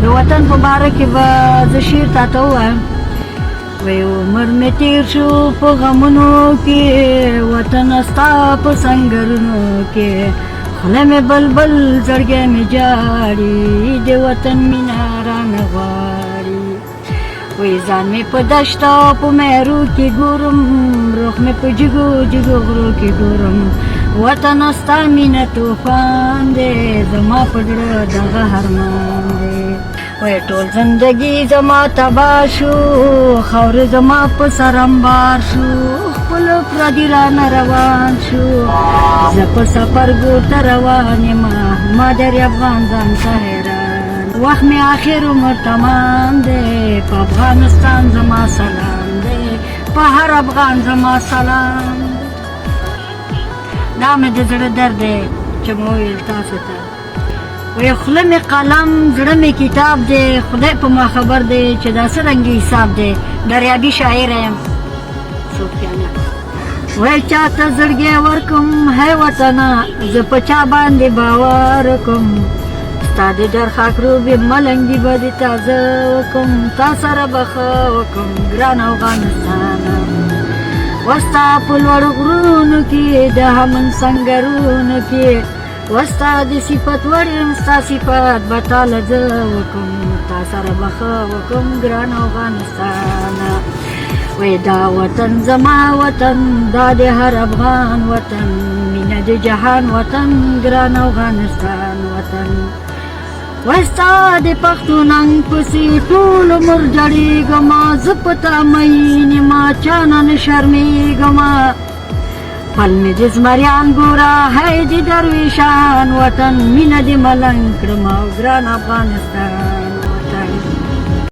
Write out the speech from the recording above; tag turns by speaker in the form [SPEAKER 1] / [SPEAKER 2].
[SPEAKER 1] د وطن په باره کې به زه شعر تاته ووایم. وی عمر مې تېر شو په غمونو کې، وطن ستا په سنګرونو کې، خوله مې بلبل زړګی مې جاړي، د وطن مینه رانه غواړي. وی ځان مې په دشت او په میرو کې ګورم، روح مې په جګو جګو غرو کې ګورم، وطن ستا مینه توفان دی، زما په زړه دغه ارمان دی. وی ټول زندگی زما تباه شو، خاورې زما په سر امبار شو، خپل پردي رانه روان شو، زه په سفر ګور ته روان یم، مادر افغان ځان ته حیران، وخت مې آخر عمر تمام دی، په افغانستان زما سلام دی، په هر افغان زما سلام دی. دا مې د زړه درد دی چې مو وویل تاسو ته. وی خوله مې قلم زړه مې کتاب دی، خدای په ما خبر دی چې دا څه رنګي حساب دی، دریابي شاعره یم صوفیانه. وی چاته زړګی ورکم هی وطنه، زه په چا باندې باور کوم، ستا د ډر خاکروبې ملنګي به دې تازه وکم، تا سره به ښه وکم ګران افغانستان. وستا په لوړو غرونو کې د همن سنګرونو کې، وستا د صفت وړ یم، ستا صفت به تاله زه وکم، تا سره به ښه وکم ګران افغانستان. وی دا وطن زما وطن، دا د هر افغان وطن، مینه د جهان وطن ګران افغانستان وطن. وستا د پښتو ننګ پسې ټول عمر جړېږم، زه په تا مین یم، چا نه نه شرمېږم، پل مې د زمریان ګوره هی د درویشان وطن، مینه دې ملنګ کړم او ګران افغانستان.